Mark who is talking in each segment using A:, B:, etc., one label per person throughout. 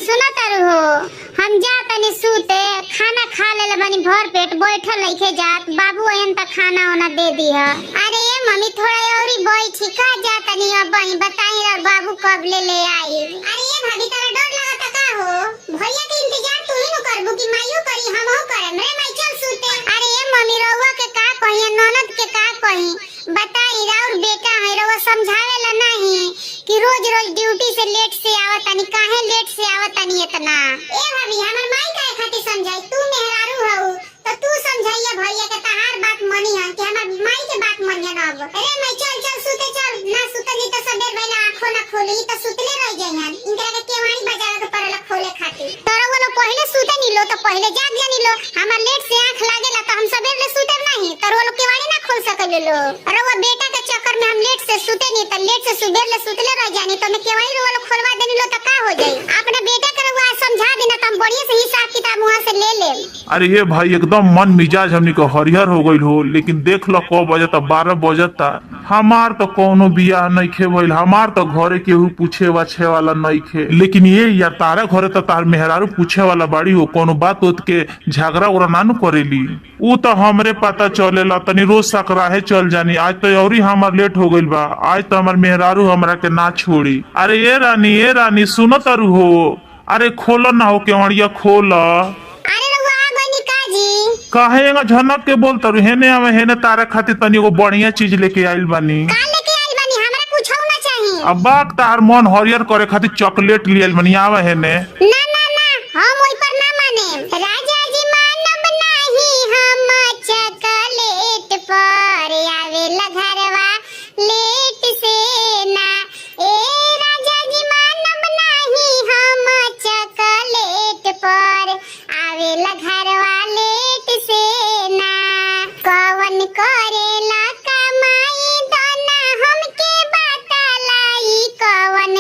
A: सुना तारू हो। हम जा तनी सूते, खाना खा लेले बानी भर पेट, बैठल नइखे जात। बाबू आयन त खाना ओना दे दीह। अरे ए मम्मी, थोड़ा औरी बैठी का जा तनी अब बही बताई और बाबू कब ले ले आई। अरे ए भाभी, तारा डर लागता का हो? भैया के इंतजार तू ही न करबू कि माइयो करी, हमहू करम। रे माई चल सूते। अरे ए मम्मी, रउआ के का कही, ननद के का कही, बताई। राउर बेटा है, रउआ समझावेला नहीं कि रोज रोज ड्यूटी से लेट से आवतानी, काहे लेट से आवतानी इतना। ए भाभी, हमर माई काहे खातिर समझाई? तू मेहरारू हऊ तो तू समझाइया भैया के, तहार बात मनी हन कि हमर माई के बात मनी हन अब। अरे माई चल चल सूते चल, ना सुतली त सबेर भइला आंखो ना खोली, त सुतले रह जाइहन। इनकरा के केवाड़ी बजावे के पड़ेला खोले खातिर। तोरा वो लोग पहले सुते नी लो तो पहले जाग जानी लो। हमर लेट से आंख लागेला तो हम सबेर ले सुते नहीं, तोर वो लोग केवाड़ी ना खोल सकेले लो। अरे वो बेटा के चक्कर में हम लेट से सुते नहीं त लेट से सुबेर ले सुतले रह जानी, तो मैं केवाड़ी वो लोग खोलवा देनी लो त का हो जाई? अपने बेटा के रउआ समझा देना त हम बढ़िया से हिसाब किताब वहां से ले लेम।
B: अरे ये भाई, एकदम मन मिजाज हमनी के हरिहर हो गईल हो, लेकिन देख लो कब बजता, 12 बजता। हमार तो कौनो बियाह नइखे भइल, हमार तो घरे केहू पूछे वाछे वाला नइखे। लेकिन ये यार, तारा घरे तो तार मेहरारू पूछे वाला बाड़ी हो, कोनो बात उत के झगड़ा उगड़ा ना नु करेली। ऊ तो हमरे पता चलेला, तनी रोज सकराहे चल जानी। आज तो औरी हमार लेट हो गईल बा, आज तो हमार मेहरारू हमरा के ना छोड़ी। अरे ये रानी, ये रानी, सुनो तारू हो? अरे खोलो ना हो, केवड़िया खोल।
A: अरे रउआ आ गइनी का जी?
B: काहे एंगा झनक के बोलता रू? हेने आवे हेने, तारा खातिर तनी एगो बढ़िया चीज लेके आइल बानी।
A: का लेके आइल बानी? हमरा कुछो ना चाही।
B: अब बाक, तार मन हरियर करे खातिर चॉकलेट लियल बानी, आवे हेने।
A: ना ना ना, हम ओइ पर ना माने। राजा जी मानब नाही हम चॉकलेट पर, आवेला घरवा लेट से ना। ए राजा जी मानब नाही हम चॉकलेट पर, आवेला घरवा लेट से ना। कवन करेला कमाई दाना हमके बतलाई, कवन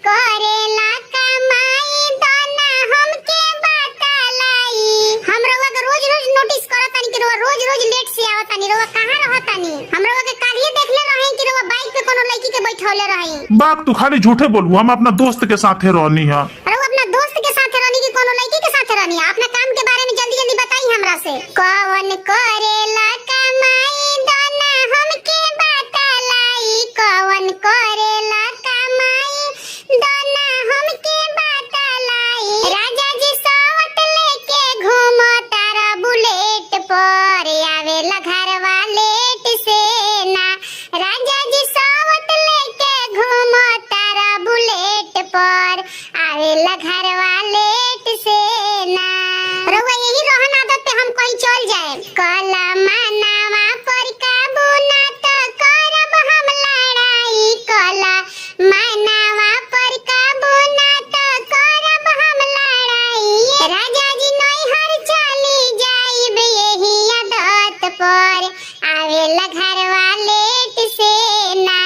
A: करेला कमाई दाना हमके बतलाई। हम रउआ के रोज रोज नोटिस करतानी कि रउआ रोज रोज लेट से आवतानी, रउआ कहाँ रहतानी? हम रउआ के काल्हिए देखले रही कि रउआ बाइक पे कोनो लड़की के बैठौले रही।
B: बाक, तू खाली झूठे बोलू, हम अपना दोस्त के साथे रहनी है।
A: रउआ अपना दोस्त के साथ रहनी कि कोनो लड़की के साथ रहनी? अपना काम के बारे में जल्दी जल्दी बताई हमरा से। कवन करेला कमाई दाना हमके बतलाई, कवन करेला कमाई दाना हमके बतलाई। राजा जी सावत लेके घूमो तारा बुलेट पर, आवेला घरवा लेट से ना। राजा जी सावत लेके घूमो तारा बुलेट पर, आवेला घरवा लेट से ना। रउआ यही रहन आदत पे हम कहीं चल जाए। कला मानावा पर काबू ना त करब हम लड़ाई, कला मानावा पर काबू ना त करब हम लड़ाई। राजा जी नैहर चली जाइब यही आदत पर, आवेला घरवा लेट से ना।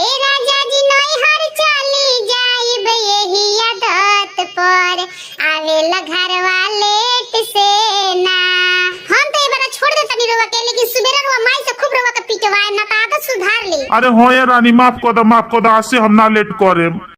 A: ए राजा जी नैहर चली जाइब यही आदत पर, आवेला घरवा लेट से ना। हम तो ये बार छोड़ दे तनी रउआ के, लेकिन सुबेरे रउआ माई से खूब रउआ के पिटवाए ना त आदत सुधार ली।
B: अरे हो ये रानी, माफ कर दो, माफ कर दो, आज से हम ना लेट करेम।